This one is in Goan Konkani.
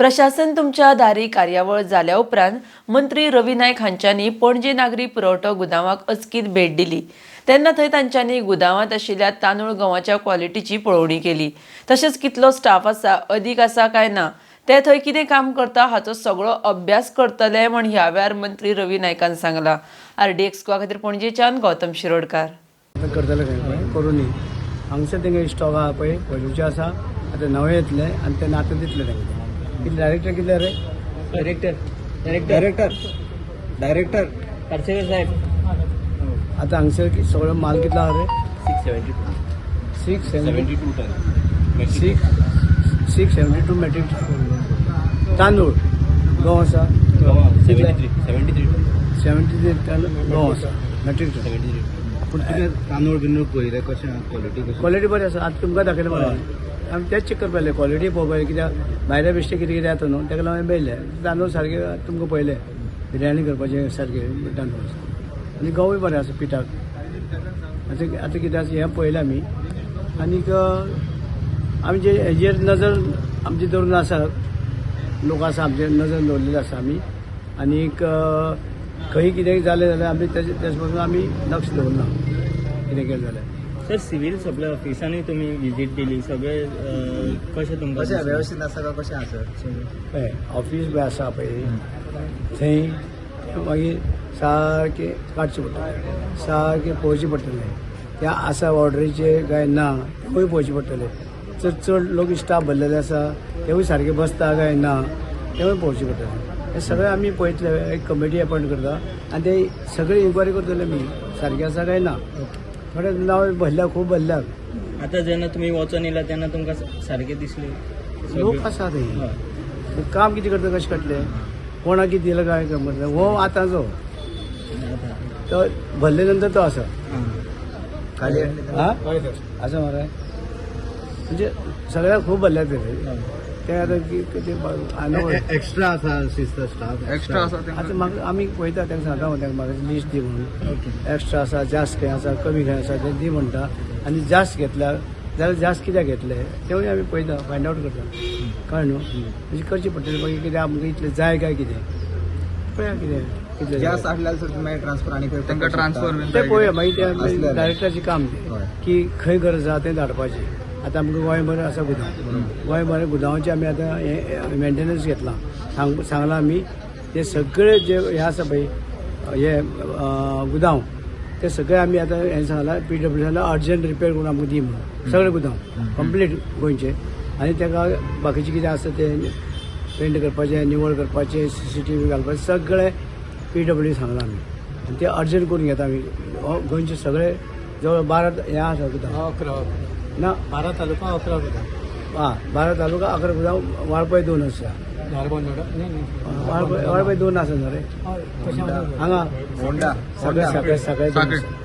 प्रशासन तुमच्या दारी कार्यावळ जाल्या उपरांत मंत्री रवी नायक हांच्यांनी पणजे नागरी पुरवठो गुदांवाक अचकीत भेट दिली. तेन्ना थंय तांच्यांनी गुदांवांत आशिल्ल्या तांदूळ गंवाच्या क्वॉलिटीची पळोवणी केली. तशेंच कितलो स्टाफ आसा, अदीक आसा काय ना, ते थंय कितें काम करता हाचो सगळो अभ्यास करतले म्हण ह्या वेळार मंत्री रवी नायकान सांगला. आरडीएक्स गोवा खातीर पणजेच्यान गौतम शिरोडकार. आतां करतले खंय पळय करूनी हांगसर तेंगे स्टॉक आहा पळय, पयलूचे आसा, आतां नवे येतले आनी ते आतां दितले तेंकां. कितले डायरेक्टर कितले रे? Director, director, director, director. Parsekar साहेब. आतां हांगसर सगळो माल कितलो आहा रे? 672. 672. 2 ton. 672 metric तांदूळ. गंव आसा? 73, 73 ton. 73 ton गंव आसा, मेट्रीक टन. 73. पूण तुगे तांदूळ बिंदूळ पळयले कशें, क्वॉलिटी कशी? क्वॉलिटी बरी आसा. आतां तुमकां दाखयलें मरे, आमी तेच चॅक करपा जाय, क्वॉलिटी पळोवपा जाय. कित्याक भायले बेश्टे कितें कितें येता न्हू, ताका लागून हांवें पळयलें तांदूळ सारके. तुमकां पळयलें, बिरयानी करपाचें सारकें तांदूळ आसा आनी गंवूय बरें आसा पिठाक. आतां आतां कितें आसा हें पळयलें आमी. आनीक आमी जे हेजेर नजर आमची दवरून आसा, लोक आसा, आमचेर नजर दवरलेली आसा आमी. आनीक खंय कितें जालें जाल्यार आमी तेजे तेज पासून आमी लक्ष दवरना कितें केलें जाल्यार. सर, सिव्हिल सप्लाय ऑफिसांनी तुमी व्हिजीट दिली सगळे, कशें तुमकां कशें दिसलें? व्यवस्थीत आसा काय कशें आसा सगळें? पळय, ऑफीस बी आसा पळय थंय, मागीर सारकें काडचें पडटलें, सारकें पळोवचें पडटलें. ते आसा ऑर्डरीचे काय ना तेवूय पळोवचें पडटलें. चड चड लोक स्टाफ भरलेले आसा, तेवूय सारके बसता काय ना तेवूय पळोवचें पडटलें. हे सगळें आमी पळयतले. एक कमिटी अपॉयंट करता आनी ते सगळे इन्क्वायरी करतले आमी, सारकें आसा काय ना. थोडे नांव भरल्या, खूब भरल्या. आतां जेन्ना तुमी वचोन येयला तेन्ना तुमकां सारकें दिसलें? लोक आसा थंय. हय. काम कितें करता, कशें कळटलें? कोणाक कितें दिलां काय खबर. हो आतांचो आतां तो भरले नंतर तो आसा. आं. खाली हाडले? हा, आसा मरे. म्हणजे सगळ्याक खूब भरल्या ते. ते आतां कितें आनी एक्स्ट्रा आसा दिसता, स्टाफ एक्स्ट्रा आसा तेंकां. आतां म्हाका आमी पळयता, तांकां सांगता हांव, तांकां म्हाका लिस्ट दी म्हणून. एक्स्ट्रा आसा, जास्त खंय आसा, कमी खंय आसा तें दी म्हणटा. आनी जास्त घेतल्यार जाल्यार जास्त कित्याक घेतले तेवूय आमी पळयता, फायंड आवट करता. कळ्ळें न्हू? म्हणजे करचें पडटलें. मागीर कितें आमकां इतलें जाय काय कितें पळया, कितें कितलें जाय. जास्त हाडल्यार सर मागीर ट्रान्सफर आनी खंय तेंकां ट्रान्सफर बीन ते पळोवया मागीर ते आसल्यार. डायरेक्टराचें काम तें की खंय गरज आसा तें धाडपाचें. आतां आमकां गोंयभर आसा गुदांव. गोंयभर गुदांवाचें आमी आतां हें मेंटेनन्स घेतलां. सांगलां आमी, ते सगळे जे हे आसा पळय हे गुदांव, ते सगळे आमी आतां हें सांगलां, पीडब्ल्यू सांगलां, अर्जंट रिपेर करून आमकां दी म्हणून सगळे गुदांव कंप्लीट गोंयचे. आनी ताका बाकीचें कितें आसा तें पेंट करपाचें, निवळ करपाचें, सीसीटीव्ही घालपाचें, सगळें पीडब्ल्यू सांगलां आमी. आनी ते अर्जंट करून घेता आमी. हो गोंयचे सगळे जवळ 12 हे आसा गुदांव. 11. ना. 12 तालुका, 11 गुदाम. हा, 12 तालुका, 11 गुदांव. वाळपय 2 आसा. धारबांदोडा न्ही न्ही. वाळपय, वाळपय 2 आसा न्हू रे? हय, तशें. हांगा होंडा. सगळे सगळे सगळे 2 साखळी. आसा.